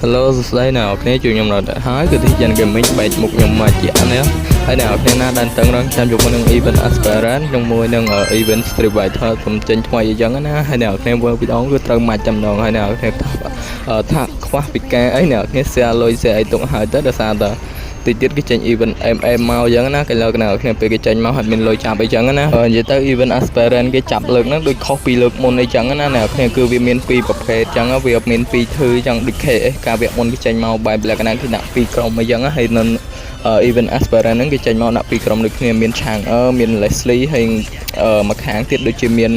Hello សួស្តីអ្នកនរគ្នាជួយខ្ញុំដល់ហើយគឺទីចិន Gaming បែកមុខខ្ញុំមកជានេះហើយអ្នកនរគ្នាណាដែលតឹងរងចាំជាមួយនឹង Event Aspirant ជាមួយនឹង Event Street Fighter ខ្ញុំចេញថ្មីអញ្ចឹងណាហើយអ្នកនរគ្នាមើលវីដេអូគឺត្រូវម៉ាច់តែម្ដងហើយអ្នកនរគ្នាថាខ្វះពីការអីអ្នកនរគ្នា share លុយ share អីទុកហើយទៅដោយសារតែតិចទៀតគេចេញ event MM មកអញ្ចឹងណាគេលើកអ្នកគ្នាពេលគេចេញមកអត់មានលុយចាប់អីចឹងណានិយាយទៅ event aspirant គេចាប់លើកហ្នឹងដូចខុសពីលើកមុនអីចឹងណាអ្នកគ្នាគឺវាមានពីរប្រភេទចឹងវាមានពីរធឺចឹងដូច KS កាលវគ្គមុនគេចេញមកបែបលក្ខណៈគេដាក់ពីរក្រុមអីចឹងហើយនៅ event aspirant ហ្នឹងគេចេញមកដាក់ពីរក្រុមដូចគ្នាមាន Chang'e មាន Lesley ហើយមួយខាងទៀតដូចជាមាន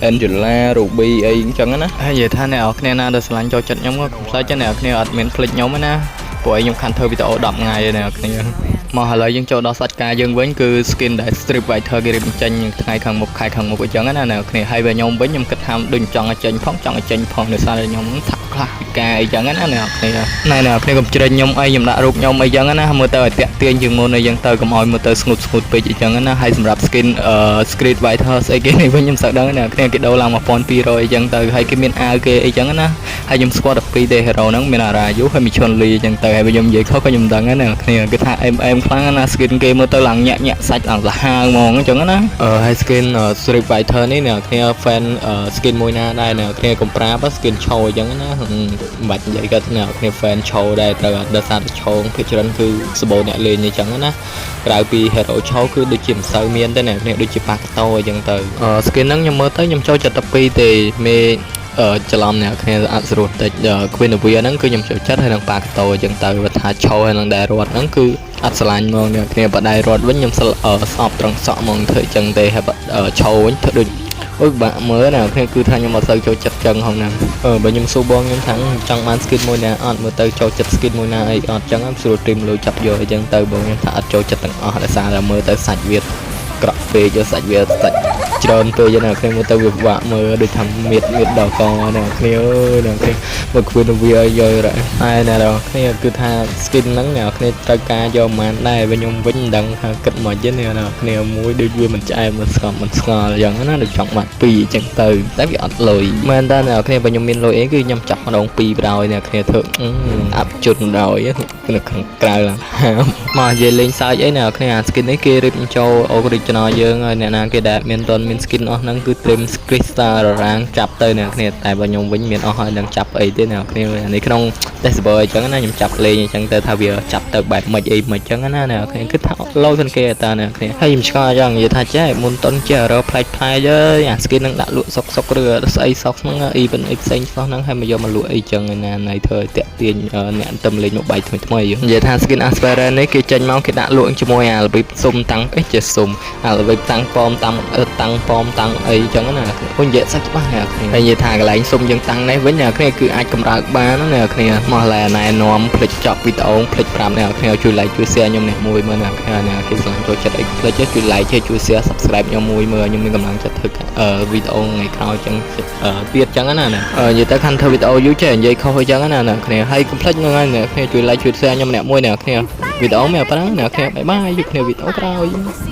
Angela Ruby អីអញ្ចឹងណាហើយនិយាយថាអ្នកនរគ្នាណាដែលស្រឡាញ់ចូលចិត្តខ្ញុំក៏កុំភ្លេចអ្នកនរគ្នាអត់មានភ្លេចខ្ញុំទេណាព្រោះឯងខ្ញុំខានធ្វើវីដេអូ10ថ្ងៃឯអ្នកនរគ្នាមកឥឡូវយើងចូលដល់សាច់ការយើងវិញគឺ skin ដែល Street Fighter គេរៀបចេញថ្ងៃខាងមុខខែខាងមុខអញ្ចឹងណាអ្នកនរគ្នាហើយបើខ្ញុំវិញខ្ញុំគិតថាដូចចង់ឲ្យចេញផងចង់ឲ្យចេញផងដោយសារតែខ្ញុំថាក់ខ្លះពីការអីចឹងណាអ្នកនរគ្នាណែអ្នកនរគ្នាកុំជ្រេញខ្ញុំអីខ្ញុំដាក់រូបខ្ញុំអីចឹងណាមើលទៅឲ្យតាក់ទាញជាងមុនអីចឹងទៅកុំឲ្យមើលទៅស្ងួតស្ងួតពេកអីចឹងណាហើយសម្រាប់ skin Street Fighter ស្អីគេនេះវិញខ្ញុំសឹកដឹងអ្នកនរគ្នាគេដូរឡើង1200អីចឹងទៅហើយគេមានអាវគេអីចឹងណាហើយខ្ញុំស្គាល់តែពីរទេ hero ហ្នឹងមានអារ៉ាយូហើយមានឈុនលីអញ្ចឹងទៅហើយបើខ្ញុំនិយាយខុសក៏ខ្ញុំមិនដឹងដែរអ្នកគ្នាគេថា MM ខ្លាំងណាស់ skin គេមើលទៅឡើងញាក់ញាក់សាច់ឡើងសាហាវហ្មងអញ្ចឹងណាអឺហើយ skin Street Fighter នេះអ្នកគ្នា fan skin មួយណាដែរអ្នកគ្នាកុំប្រាប់ skin ឆោអញ្ចឹងណាមិនបាច់និយាយក៏អ្នកគ្នា fan ឆោដែរត្រូវអត់ដោយសារតែឆោភាគច្រើនគឺសបោអ្នកលេងអញ្ចឹងណាក្រៅពី hero ឆោគឺដូចជាមិនសូវមានទេអ្នកគ្នាដូចជាប៉ាកតោអញ្ចឹងទៅ skin ហ្នឹងខ្ញុំមើលទៅខ្ញុំចូលចិត្តតែពីរទេមេអឺច្រឡំអ្នកគ្នាអត់ស្រួលតិច Guinevere ហ្នឹងគឺខ្ញុំចូលចិត្តហើយនឹងប៉ាកតោអញ្ចឹងទៅបើថាឆោហើយនឹងដែររត់ហ្នឹងគឺអត់ស្រឡាញ់ហ្មងអ្នកគ្នាបដៃរត់វិញខ្ញុំស្អប់ត្រង់សក់ហ្មងធ្វើអញ្ចឹងទេហើយឆោវិញធ្វើដូចអូយបាក់មើលណាគ្នាគឺថាខ្ញុំអត់សូវចូលចិត្តចឹងហងហ្នឹងអឺបើខ្ញុំសួរបងខ្ញុំថាចង់បាន skin មួយណាអត់មើលទៅចូលចិត្ត skin មួយណាអីអត់ចឹងស្រួលត្រៀមលុយចាប់យកអីចឹងទៅបងខ្ញុំថាអត់ចូលចិត្តទាំងអស់ដោយសារតែមើលទៅសាច់វាក្រក់ពេកយកសាច់វាសាច់ច្រើនពេកណាគ្នាមើលទៅវាពិបាកមើលដូចថាមៀតមៀតដល់កណាគ្នាអើយណាគ្នាមកគ្មានវាឲ្យយល់ហើយណាដល់គ្នាគឺថា skin ហ្នឹងអ្នកគ្នាត្រូវការយកប៉ុន្មានដែរបើខ្ញុំវិញមិនដឹងថាគិតមកទេណាគ្នាមួយដូចវាមិនឆ្អែតមិនស្ងប់មិនស្ងល់អញ្ចឹងណាដូចចង់បាត់ពីរអញ្ចឹងទៅតែវាអត់លុយមែនតើអ្នកគ្នាបើខ្ញុំមានលុយអីគឺខ្ញុំចាប់ម្ដងពីរបណ្ដោយអ្នកគ្នាធ្វើអាប់ជុនបណ្ដោយនៅខាងក្រៅឡើងហាមមកនិយាយលេងសើចអីអ្នកគ្នាអា skin នេះគេរៀបចូល original យើងហើយអ្នកណាគេដែលមានតនមាន skin អស់ហ្នឹងគឺ trim crystal ររាងចាប់ទៅអ្នកគ្នាតែបើខ្ញុំវិញមានអស់ហើយនឹងចាប់អីទេអ្នកគ្នានេះក្នុង dashboard អញ្ចឹងណាខ្ញុំចាប់លេងអញ្ចឹងទៅថាវាចាប់ទៅបែបម៉េចអីម៉េចអញ្ចឹងណាអ្នកគ្នាគឺថាឡូយខ្លួនគេតាអ្នកគ្នាហើយខ្ញុំឆ្ងល់អញ្ចឹងនិយាយថាចេះមុនតុនចេះរកប្លែកប្លែកអើយអា skin នឹងដាក់លក់សុកសុកឬស្អីសុកហ្នឹង event អីផ្សេងសោះហ្នឹងហើយមកយកមកលក់អីចឹងណាណៃធ្វើឲ្យតាក់ទាញអ្នកទៅលេងមកបាយថ្មីថ្មីនិយាយថា skin aspirant នេះគេចេញមកគេដាក់លក់ជាមួយអារបៀបសុំតាំងអីចេះសុំអារបៀបតាំងប៉មតាំងតាំងប៉មតាំងអីចឹងណាអូនិយាយសាច់ច្បាស់អ្នកគ្នាហើយនិយាយថាកន្លែងសុំយើងតាំងនេះវិញអ្នកគ្នាគឺអាចកម្រើកបានណាអ្នកគ្នាមកឡែណែនាំភ្លេចចប់វីដេអូភ្លេចប្រាប់អ្នកគ្នាជួយ like ជួយ share ខ្ញុំនេះមួយមើលអ្នកគ្នាអ្នកគេស្រឡាញ់ចូលចិត្តអីភ្លេចជួយ like ជួយ share subscribe ខ្ញុំមួយមើលខ្ញុំមានកម្លាំងចិត្តធ្វើវីដេអូថ្ងៃក្រោយចឹងទៀតចឹងណានិយាយទៅខាន់ធ្វើវីដេអូយូរចេះនិយាយខុសអីចឹងណាអ្នកគ្នាហើយកុំភ្លេចហ្នឹងហើយអ្នកគ្នាជួយ like ជួយ share ខ្ញុំម្នាក់មួយអ្នកគ្នាវីដេអូមានប៉ុណ្ណឹងអ្នកគ្នាbye bye ជួបគ្នាវីដេអូក្រោយ។